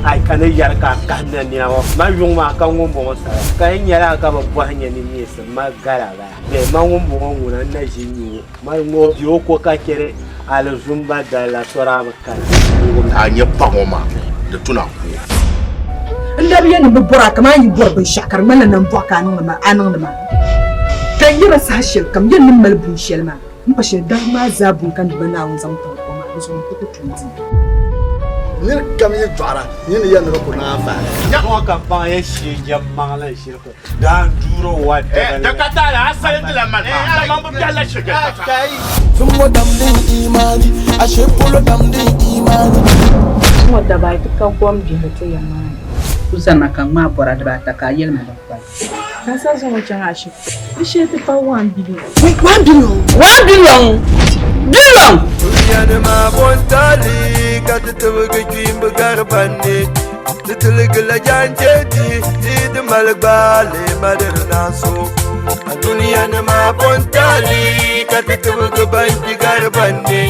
Ai ka ni yɛri ka a kahi na nina ŋɔ ma yuŋ maa ka ŋun bɔŋɔ sala ka yi nyɛla ka bi bɔhi nyɛ ni neesim ma gala bala bee ma ŋun bɔŋɔ ŋuna n na ʒi nyu o ma ŋɔ bɛ o ko ka chɛri alizumba dali la sɔraa bi kana. A nyɛ paɣ ŋɔ maa di tu ni a ku o. N daa bi yɛn ni bɛ bɔri a kaman yi bɔri binshɛɣu ka di ŋmanila nambɔɣu ka a niŋdi maa. Ka n yɛra saha shɛlikam yɛn ni mali bun shɛli maa. M pa shɛli darigu maa zaa buni ka n Duuma Naawuni zaŋ ti o maa, di zuɣu n ku ku tuui di. Nir kam yi dɔɣira, nyin ni yɛli ni di ku niŋ anfaani. Zuŋɔ ka baŋ ya shee jɛm maŋli n-shiri ku daa n-duuri o wa dabali. Di ka taali, a salindila mani maa, kaman bɛ biɛhi la shiri kasa. Zuŋɔ damdi imani, ashe polo damdi imani. Zuŋɔ dabayi ti ka gom bihiri ti ya maa ni. Ku zanima ka n ŋmaai bɔra dibaata ka a yɛli ma din kpalim. Ka n sa zaŋ o chaŋ ashibiti. Di shee ti pa 1 billion. 1 billion? 1 billion? Billion! Duniyanima bontali ka ti tibigi kpiimbi gari banni Ti tiligila janjeti ti di mali gbaali madiri naaso A duniyanima bontali ka ti tibigi ban kpi gari banni.